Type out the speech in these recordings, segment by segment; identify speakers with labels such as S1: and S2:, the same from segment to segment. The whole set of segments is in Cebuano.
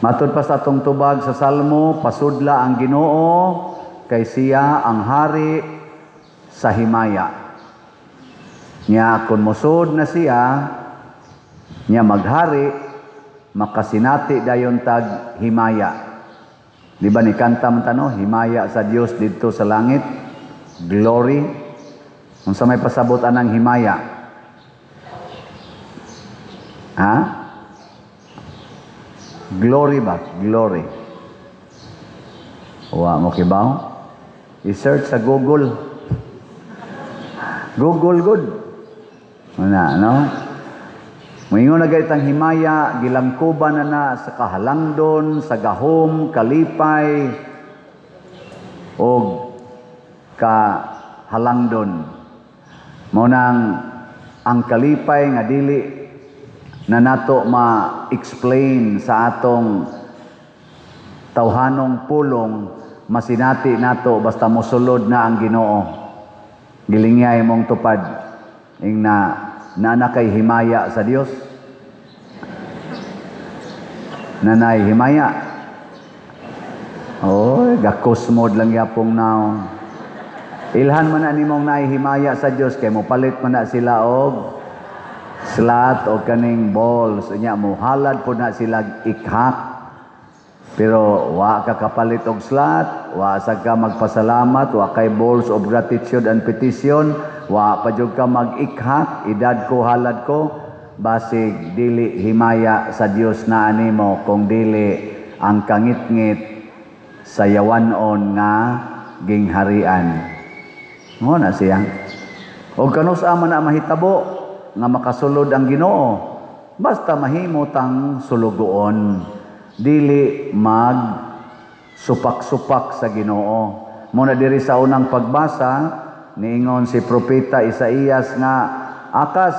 S1: Matud pa sa atong tubag sa Salmo, pasudla ang Ginoo kay siya ang hari sa himaya. Nya kung mosud na siya, nya maghari, makasinati dayon tag himaya. Di ba ni kanta man ta, no? Himaya sa Dios didto sa langit, glory. Unsa may pasabot anang himaya? Ha? Glory ba? Glory. Wa mo kibaw? I-search sa Google. Google good. Ana, no? Moingon na gayud himaya, gilangkuban na na sa kahalangdon, sa gahom, kalipay, og kahalangdon. Mao nang ang kalipay nga dili na nato ma-explain sa atong tawhanong pulong, masinati nato basta mosulod na ang Ginoo. Gilingyay mong tupad ing na naa kay himaya sa Dios. Nanay himaya. Oy, gakusmod lang yapong naong. Ilhan man na nimong naay himaya sa Dios kay mopalit man na sila og slot o kaning balls. Unya mo halad po na sila ikhak. Pero wa ka kapalit og slot, wa sa ka magpasalamat, wa kay balls of gratitude and petition, wa pa jud ka mag-ikhak, edad ko halad ko, basig dili himaya sa Dios na animo kung dili ang kangitngit sa yawanon nga gingharian. Mo na siya. O kanus-a man na mahitabo nga makasulod ang Ginoo, basta mahimo tang sulugoon, dili mag supak-supak sa Ginoo. Muna diri sa unang pagbasa, niingon si Propeta Isaías nga Akas,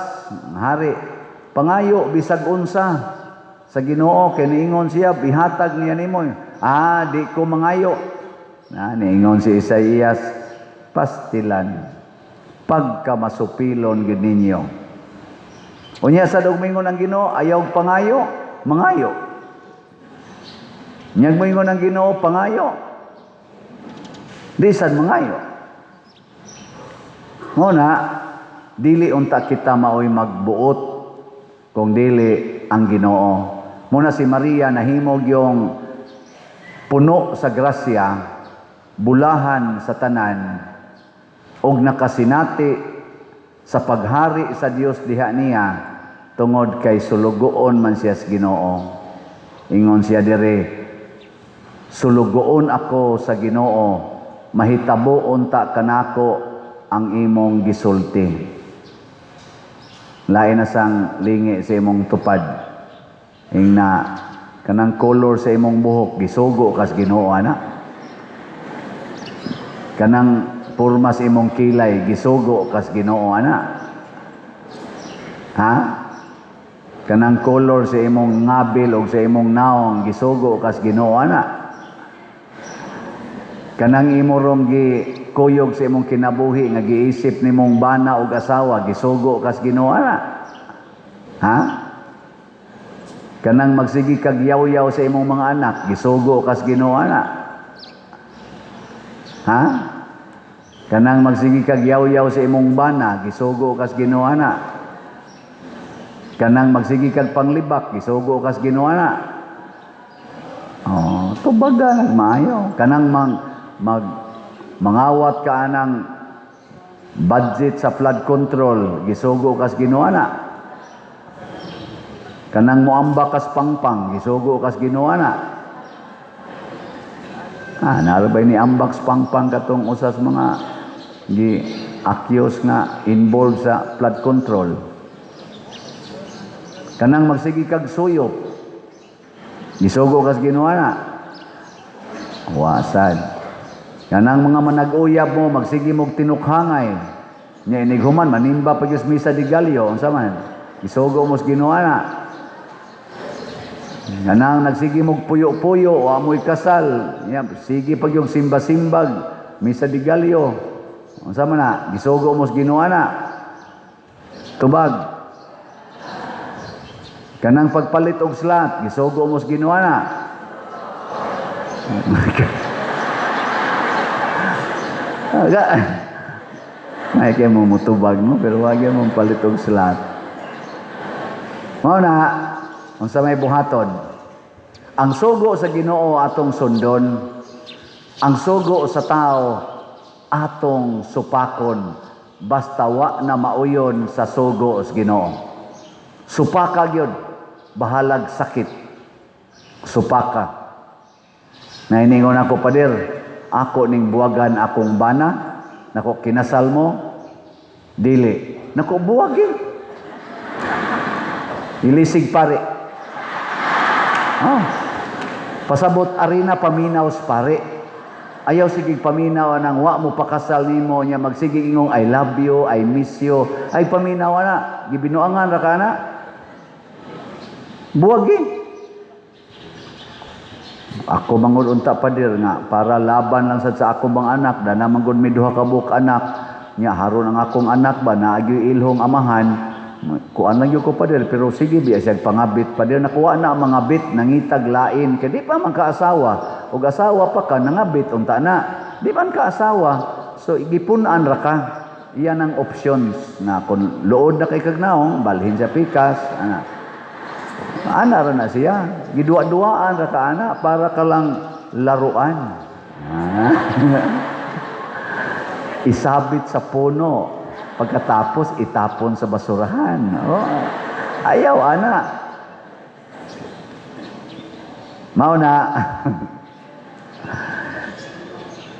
S1: hari, pangayo bisag unsa sa Ginoo kay niingon siya ihatag niya nimo. Ah, di ko mangayo. Na niingon si Isaías, pastilan pagka masupilon gid ninyo. Unya sa mingon ang Ginoo, ayaw pangayo, mangayo. Nyag moingon ang Ginoo, pangayo. Di sad mangayo. Muna, dili unta kita maoy magbuot kung dili ang Ginoo. Muna si Maria nahimog yung puno sa grasya, bulahan sa tanan, og nakasinati sa paghari sa Dios diha niya tungod kay sulugoon man siya sa Ginoo. Ingon siya dire, "Sulugoon ako sa Ginoo, mahitabo unta kanako ang imong gisulti." Lain na sang lingi sa imong tupad. Ing na kanang color sa imong buhok gisugo kas Ginoo ana. Kanang porma sa imong kilay gisugo kas Ginoo ana. Ha? Kanang color sa imong ngabil o sa imong naong gisugo kas Ginoo ana. Kanang imo rong gi kuyog sa imong kinabuhi nga giisip nimong bana og asawa gisugo kas Ginoo ana. Ha? Kanang magsige kag yaw-yaw sa imong mga anak gisugo kas Ginoo ana. Ha? Kanang magsige kag yaw-yaw sa imong bana gisugo kas Ginoo ana. Kanang magsige kag panglibak gisugo kas Ginoo ana. Oh, tubaga nagmaayo. Kanang mag mangawat ka anang budget sa flood control gisugo kas Ginoo ana. Kanang moamba kas pangpang gisugo kas Ginoo ana. Ah, narabay ni ambak pangpang katong usas mga gi accuse nga involved sa flood control. Kanang magsige kag suyop gisugo kas Ginoo ana. Wasad. Kanang mga manag-uyab mo magsige mog tinukhangay. Nya inighuman manimba pa gyud misa de gallo, unsa man? Gisugo mo sa Ginoo ana. Kanang nagsige mog puyo-puyo, wa mo'y kasal, nya sige pag yung simba-simbag, misa de gallo. Unsa man na? Gisugo mo sa Ginoo ana. Tubag. Kanang pagpalit og slot, gisugo mo sa Ginoo ana. Aga. May kay mo mutubag mo, pero wag mo palit og slot. Mao na, unsa may buhaton? Ang sugo sa Ginoo atong sundon. Ang sugo sa tao atong supakon, basta wa na mauyon sa sugo sa Ginoo. Supaka gyud, bahalag sakit. Supaka. Nainingon ako, "Pader, ako ning buwagan akong bana." Nako, "Kinasal mo?" "Dili." Nako, "Buwagi." Ilisig pare. Oh. Pasabot arina paminaw sa pare. Ayaw sige paminaw nang wa mo pakasal nimo nya magsige ingong "I love you, I miss you." Ay, paminaw na, gibinuangan ra ka na. Buwagi. Ako mangud unta, pader, nga para laban lang sad sa ako bang anak, dana man gud mi duha ka buok anak nya, haron ang akong anak ba naagyoy ilhong amahan, kuan lang gyud ko, pader, pero sige biya siya pangabit, pader. Nakuha na ang mga bit, nangitag lain kay di pa man kaasawa, ug asawa pa ka, nangabit unta na di man kaasawa, so gipun-an ra ka. Iyan ang options na kung luod na kay kagnaong balhin sa pikas ana. Ana ra na siya. Giduwa-duwaan ra ka ana para ka lang laruan. Ah. Isabit sa puno. Pagkatapos itapon sa basurahan. Oh. Ayaw ana. Mao na.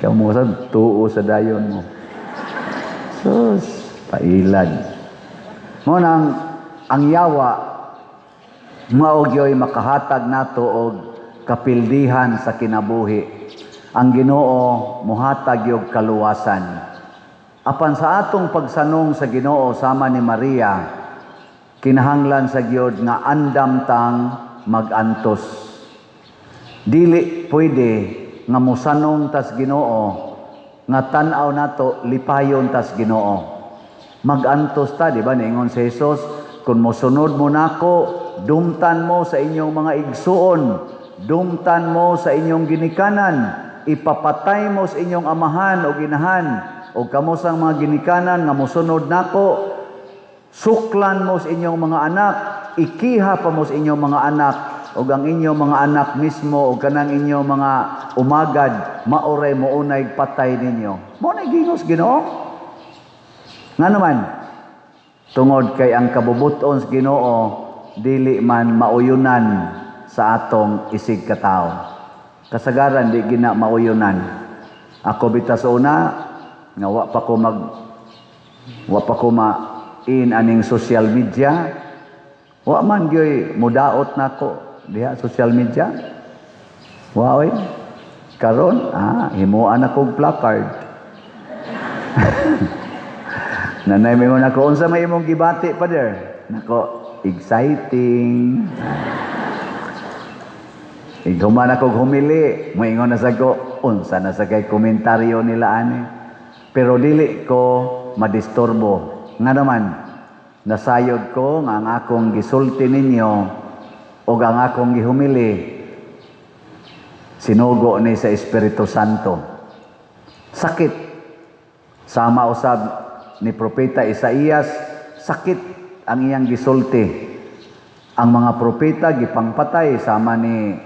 S1: Kamu sa tuo sa dayon mo. Sus, pailad. Mao nang ang yawa mao gyoy makahatag nato og kapildihan sa kinabuhi. Ang Ginoo mohatag og kaluwasan. Apan sa atong pagsanong sa Ginoo sama ni Maria, kinahanglan sa gyud nga andam tang magantos. Dili pwede nga mosanong tas Ginoo nga tan-aw nato lipayon tas Ginoo. Magantos ta, di ba? Niingon si Jesus, "Kung mosunod mo nako, dumtan mo sa inyong mga igsuon, dumtan mo sa inyong ginikanan, ipapatay mo sa inyong amahan o ginahan, o kamo sa mga ginikanan nga mosunod nako, suklan mo sa inyong mga anak, ikiha pa mo sa inyong mga anak, ug ang inyong mga anak mismo o kanang inyong mga umagad maoray mounay patay ninyo." Mao na gingos Ginoo. Nga naman, tungod kay ang kabubuton sa Ginoo dili man mauyunan sa atong isig katawo. Kasagaran di gina mauyunan. Ako bitaw sa una nga wa pa ko ma in aning social media, wa man gyoy mudaot nako diha social media. Wa oy. Karon himuan ako og placard. Nanay mingon ako, "Unsa may imong gibati, pader?" Nako, "Exciting." Ighuman ako og humili, moingon na sa ko, "Unsa na sa kay komentaryo nila ani?" Pero dili ko madisturbo. Nga naman, nasayod ko nga ang akong gisulti ninyo o ang akong gihumili sinugo ni sa Espiritu Santo. Sakit. Sama usab ni Propeta Isaías, sakit ang iyang gisulti. Ang mga propeta gipangpatay sama ni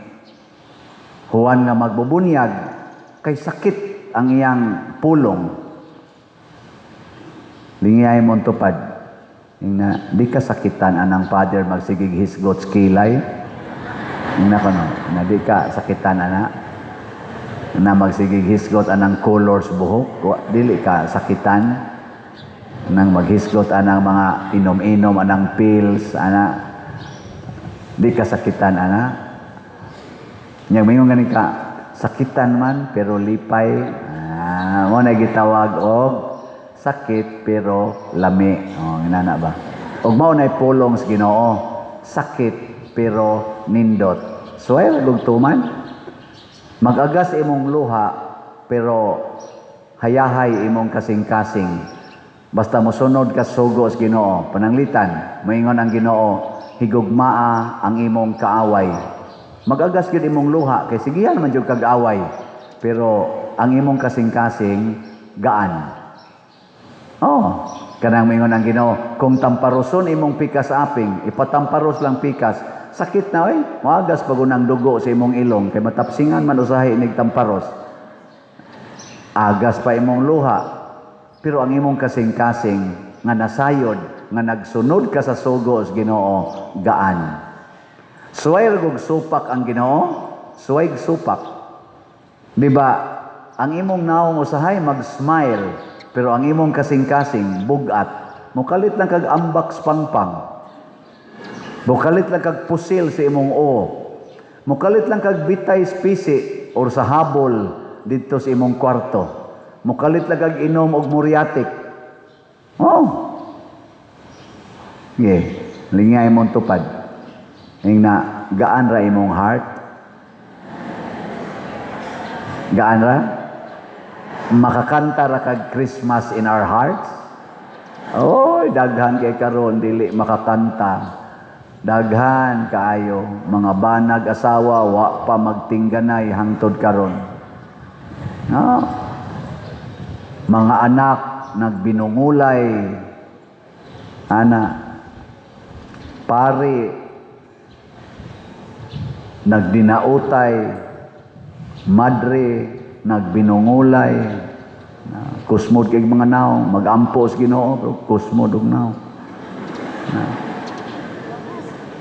S1: Juan nga magbubunyag kay sakit ang iyang pulong. Lingiyay mo tupad. Ingna, "Di ka sakitan anang father magsigig hisgot kilay?" Ingna ko no, na di ka sakitan ana na magsigig hisgot anang colors buhok, dili ka sakitan nang maghisgot anang mga inom-inom anang pills ana, di ka sakitan ana? Nya mingon gani ka, "Sakitan man pero lipay." Ah, mo na gitawag og sakit pero lami. Oh, inana ba? Og mao na pulong sa Ginoo, sakit pero nindot. Suway ra og tuman. Mag-agas imong luha pero hayahay imong kasing-kasing. Basta mosunod ka sugo sa Ginoo, pananglitan, moingon ang Ginoo, "Higugmaa ang imong kaaway. Magagas gyud imong luha kay sigihan man jud kag away. Pero ang imong kasing-kasing gaan. Oh, kanang mingon ang Ginoo, kung tamparoson imong pikas aping, ipatamparos lang pikas, sakit na oy, moagas pag unang dugo sa imong ilong kay matapsingan man usahay inig tamparos. Agas pa imong luha, pero ang imong kasing-kasing nga nasayod, nga nagsunod ka sa sugo sa Ginoo, gaan. Suway ra gug supak ang Ginoo, suway supak. Di ba? Ang imong naong usahay mag-smile, pero ang imong kasing-kasing bugat. Mukalit lang kag ambak sa pangpang. Mukalit lang kag pusil sa imong o. Mukalit lang kag bitay sa pisi or sa habol didto sa imong kwarto. Mukalit lang kag inom og muriatic. Oh. Yeah, lingay imong tupad. Ingna, gaan ra imong heart. Gaan ra? Makakanta ra kag "Christmas in Our Hearts"? Oy, daghan kay karon dili makakanta. Daghan kaayo mga banag asawa wa pa magtingganay hangtod karon. No? Mga anak nagbinungulay, ana, pari nagdinautay, madre nagbinungulay, na, kusmod kay mga naong magampo sa Ginoo pero kusmod og naong. Na.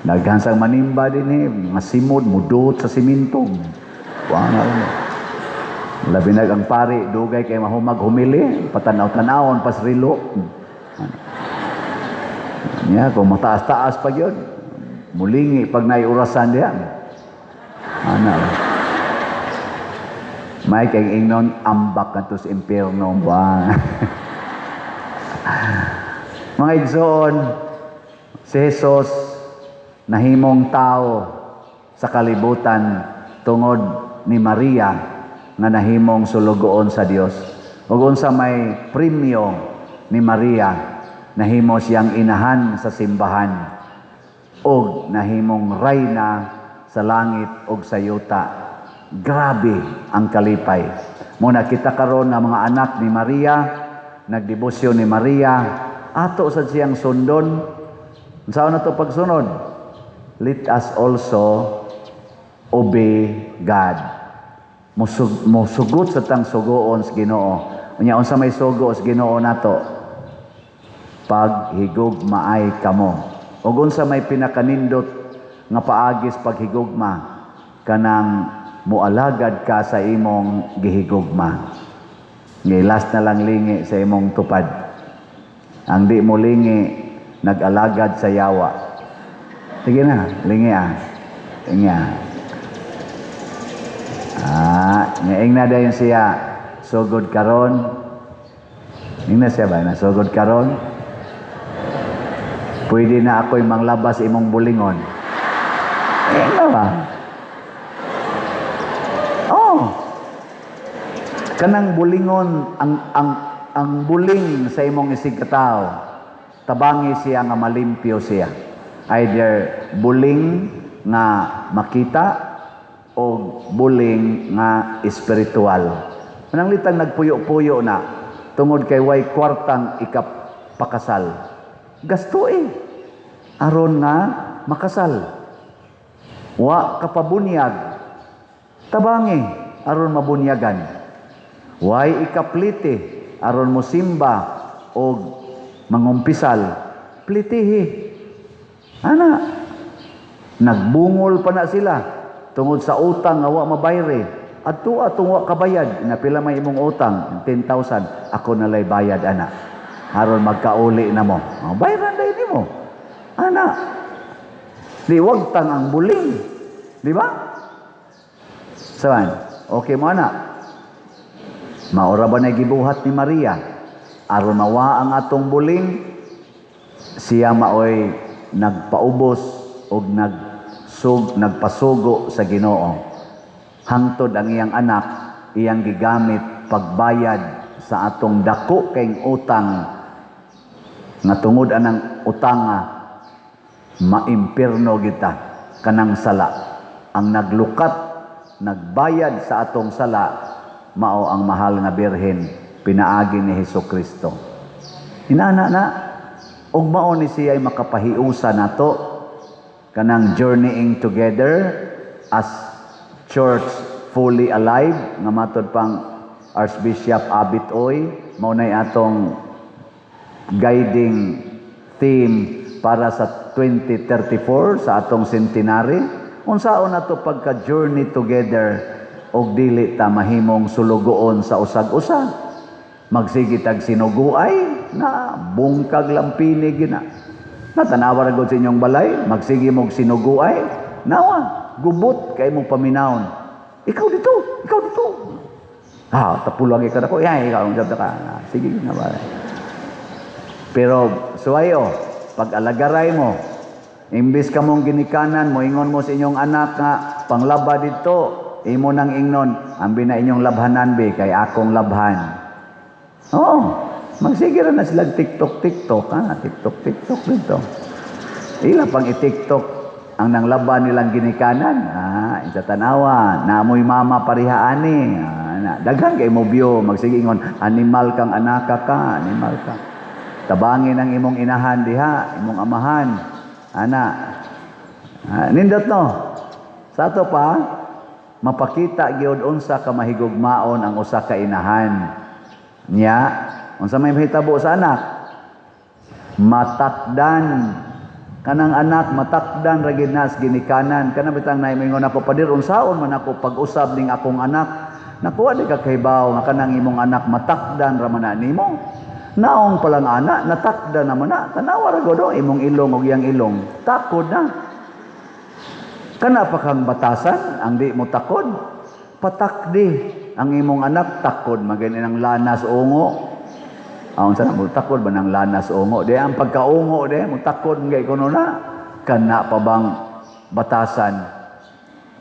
S1: Daghan sang manimba din eh, mga simod mudot sa simento. Wa na rin. Labi na ang pari, dugay kay mahumag humili, patanaw-tanawon pas rilo. Nya, kung mataas-taas pa yun, mulingi pag naiurasan diya. Ana. May kay ingnon ambak kadto sa impyerno ba. Mga igsoon, si Jesus nahimong tao sa kalibutan tungod ni Maria nga nahimong sulugoon sa Dios. Ug unsa may premyo ni Maria, nahimo siyang inahan sa simbahan ug nahimong rayna sa langit ug sa yuta. Grabe ang kalipay. Muna kita karon nga mga anak ni Maria, nagdebosyon ni Maria, ato sad siyang sundon. Unsaon na to pagsunod? Let us also obey God. Musugot sa tang sugoon sa Ginoo. Unya, unsa may sugo sa Ginoo nato? Paghigugmaay kamo. Ug unsa may pinakanindot nga paagis paghigugma? Kanang mualagad ka sa imong gihigugma. Ngay last na lang, lingi sa imong tupad. Ang di mo lingi, nag-alagad sa yawa. Sige na, lingi ah. Lingi ah. Ah, ngaing na dayon siya, "Sugod karon." Ingna siya ba, na sugod karon? "Pwede na ako'y manglabas imong bulingon." Ingna ba? Oh. Kanang bulingon, ang buling sa imong isig katao, tabangi siya nga malimpyo siya. Either buling nga makita o buling nga espiritual. Mananglitang nagpuyo-puyo na tungod kay way kwartang ikapakasal. Gasto eh. Aron nga makasal. Wa kapabunyag. Tabangi aron mabunyagan. Way ikaplite aron mo simba og mangumpisal. Plitihi. Ana. Nagbungol pa na sila tungod sa utang nga wa mabayre. Adto atong wa kabayad, napila may imong utang? 10,000. Ako na lay bayad ana. Aron magkauli na mo. Oh, bayaran dahil nimo. Ana. Di wag tang ang buling. Di ba? Saan? Okay mo ana. Maora ba na gibuhat ni Maria? Aron mawa ang atong buling, siya maoy nagpaubos og nagpasugo sa Ginoo. Hangtod ang iyang anak iyang gigamit pagbayad sa atong dako kayng utang nga tungod anang utanga maimpirno kita kanang sala. Ang naglukat, nagbayad sa atong sala, mao ang mahal nga Birhen pinaagi ni Hesus Kristo. Inana na ug mao ni siya ay makapahiusa nato kanang journeying together as church fully alive nga matod pang Archbishop Abit Oy, mao nay atong guiding theme para sa 2034 sa atong centenary. Unsaon nato pagka journey together og dili ta mahimong sulugoon sa usag-usa? Magsige tag sinuguay na bungkag lang pinig gina. Natanawa ra gud sa inyong balay, magsige mog sinuguay, nawa gubot kay mong paminawon. Ikaw dito, ikaw dito. Ah, tapulang ikaw ako. Ya, ikaw ang ka. Ah, sige na ba. Pero suwayo, pag alagaray mo, imbis ka mong ginikanan, moingon mo sa inyong anak nga panglaba dito, imo nang ingnon, "Ambi na inyong labhanan be, kay akong labhan." Oo, magsige ra na sila TikTok, TikTok, ha? TikTok, TikTok dito. Ila pang i-TikTok ang nanglaba nilang ginikanan. Ah, sa tanawa, naamoy mama pareha ani. Ah, na, daghan kay mo view, magsige ingon, "Animal kang anaka ka, animal ka. Tabangin ang imong inahan diha, imong amahan." Ana. Ah, nindot no. Sa ato pa, mapakita gyud unsa ka mahigugmaon ang usa ka inahan. Nya, unsa may mahitabo sa anak? Matakdan kanang anak, matakdan ra gid nas ginikanan. Kana bitang naay moingon ako, "Pader, unsaon man ako pag-usab ning akong anak?" Nakuha di ka kahibaw nga kanang imong anak matakdan ra man na nimo. Naong palang anak, natakdan naman na. Tanawa ra gud imong ilong og iyang ilong. Takod na. Kana pa kang batasan ang di mo takod. Patakdi ang imong anak, takod magani ng lanas ungo. Ah, unsa na mo takod ba ng lanas ungo? Di ang pagkaungo di mo takod ngay kuno na. Kana pa bang batasan?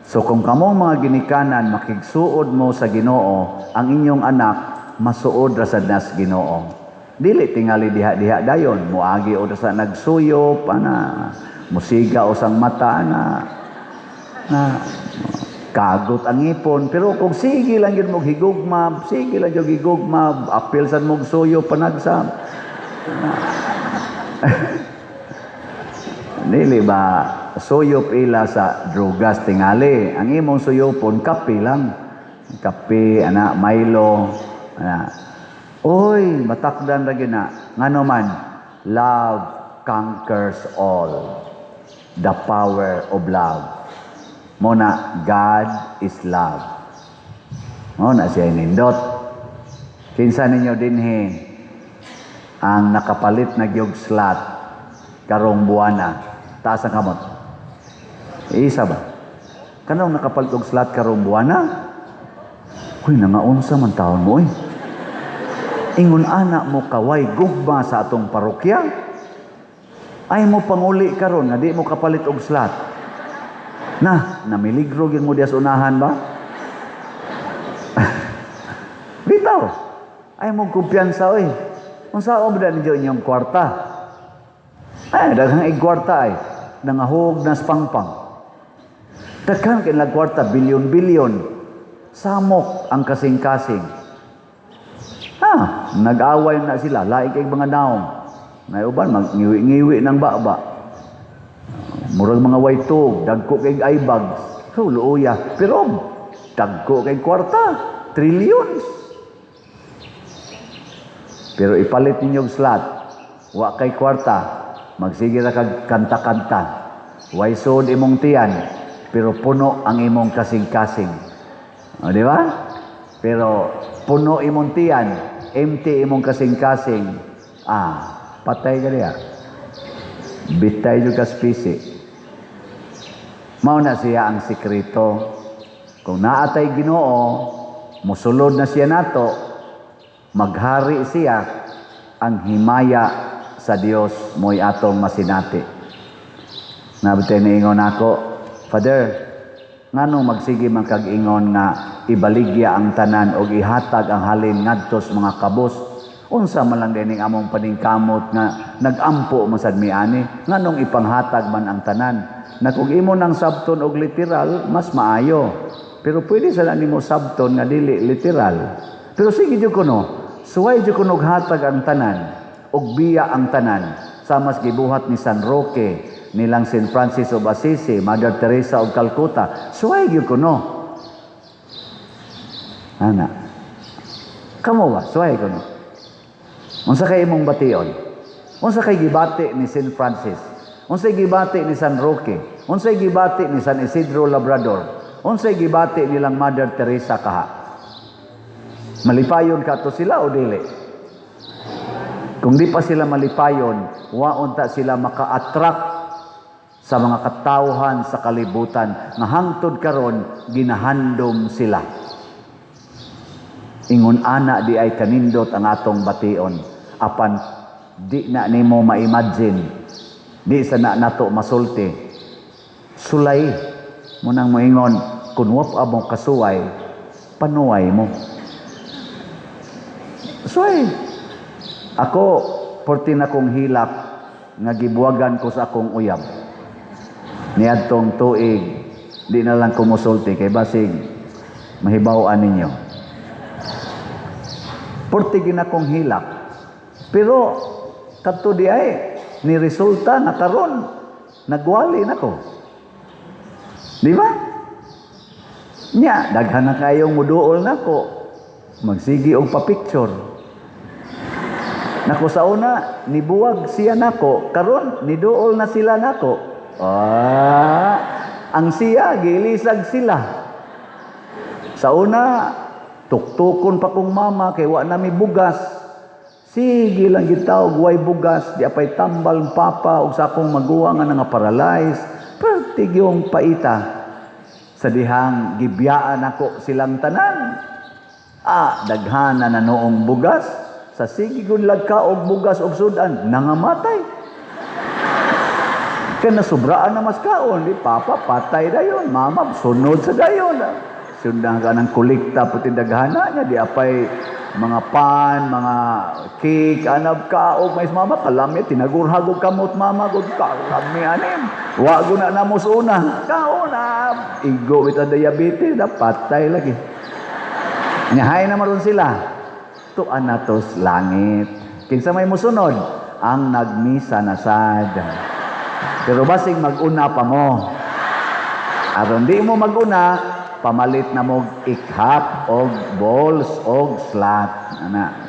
S1: So kung kamong mga ginikanan makigsuod mo sa Ginoo, ang inyong anak masuod ra sad nas Ginoo. Dili tingali diha-diha dayon, muagi o sa nagsuyop ana, musiga o sang mata ana, na kagot ang ipon. Pero kung sige lang yun mong higugma, sige lang yun higugma, apil sad mong suyo panagsam. Dili ba suyop ila sa drugas tingali? Ang imong suyopon, kape lang. Kape, ana, Milo, ana. Oy, matakdan ra gyud na. Ngano man, love conquers all. The power of love. Mao na, God is love. Mao na siya nindot. Kinsa ninyo dinhi ang nakapalit na gyud slot karong buwana? Taas ang kamot. Isa ba? Kanong nakapalit og slot karong buwana? Uy, nangaunsa man taon mo, uy. Ingon anak mo kaway gugma sa atong parokya. Ay mo panguli karon nga di mo kapalit og slot. Na, namiligro gyud mo diya sa unahan ba? Bitaw. Ay mo kumpiyansa oy. Unsa ba ninyo inyong kwarta? Ay, daghang ig kwarta ay nangahog na pangpang. Daghan kay lag kwarta, bilyon-bilyon. Samok ang kasing-kasing. Ha, nag-away na sila, lain kay mga naong. Nay uban magngiwi-ngiwi ng baba. Murag mga waytog, dagko kay eye bags. So, luoya. Pero dagko kay kwarta, trillions. Pero ipalit ninyo og slot, wa kay kwarta, magsige ra kag kanta-kanta. Way sud imong tiyan, pero puno ang imong kasing-kasing. O, di ba? Pero puno imong tiyan, empty imong kasing-kasing. Ah, patay ka diya. Bitay jud ka spisi. Mao na siya ang sikreto. Kung naatay Ginoo, musulod na siya nato, maghari siya, ang himaya sa Dios mo'y atong masinati. Nabitay niingon ako, "Father, nganong magsige man kag ingon nga ibaligya ang tanan og ihatag ang halin ngadto sa mga kabos?" Unsa man lang dining among paningkamot nga nagampo man sad mi ani, nganong ipanghatag man ang tanan? Na kung imo nang sabton og literal, mas maayo. Pero pwede sa nimo sabton nga dili literal. Pero sige jud kuno, suway jud kuno og hatag ang tanan, og biya ang tanan. Samas gibuhat ni San Roque, nilang Saint Francis of Assisi, Mother Teresa of Calcutta, suway gyud kuno. Ana. Kamo ba? Suway kuno. Unsa kay imong bation? Unsa kay gibati ni Saint Francis? Unsay gibati ni San Roque? Unsay gibati ni San Isidro Labrador? Unsay gibati nilang Mother Teresa kaha? Malipayon ka to sila o dili? Kung di pa sila malipayon, wa unta sila maka-attract sa mga katawhan sa kalibutan nga hangtod karon ginahandom sila. Ingon ana di ay kanindot ang atong bation, apan di na nimo ma-imagine, di sa na nato masulti. Sulay mo nang moingon, kung wa pa mo kasuway, panuway mo. Suway. Ako, porti na kong hilak nga gibuwagan ko sa akong uyab. Niadtong tuig, di na lang ko musulti kay basig mahibaw-an ninyo. Porti gina kong hilak. Pero kadto di ay ni resulta na karon nagwali na ko. Di ba? Nya, daghan na kayong muduol nako. Magsigi og pa-picture. Nako sa una, nibuwag siya nako, karon niduol na sila nako. Ah, ang siya giilisag sila. Sa una, tuktukon pa kong mama kay wa na mi bugas. Sige lang gitaw way bugas, di apay tambal papa ug sa akong maguwang nga nga paralyze. Pertig yung paita. Sa dihang gibiyaan ako silang tanan. Ah, daghana na noong bugas. Sa sige gunlag ka og bugas og sudan, nangamatay. Kaya nasubraan na mas kaon, di papa patay dayon, mama sunod sa dayon. Sundan ka ng kolekta puti daghana niya, di apay mga pan, mga cake, anab ka og mais mama kalami tinagurhag og kamot mama gud kalami anim. Wa guna na mo una. Kaon na igo with diabetes na patay lagi. Nyahay na maron sila. Tuan na tos langit. Kinsa may musunod? Ang nagmisa na sad. Pero basig mag-una pa mo. Aron di mo mag-una, pamalit na mo ikhak og balls og slat. Ana.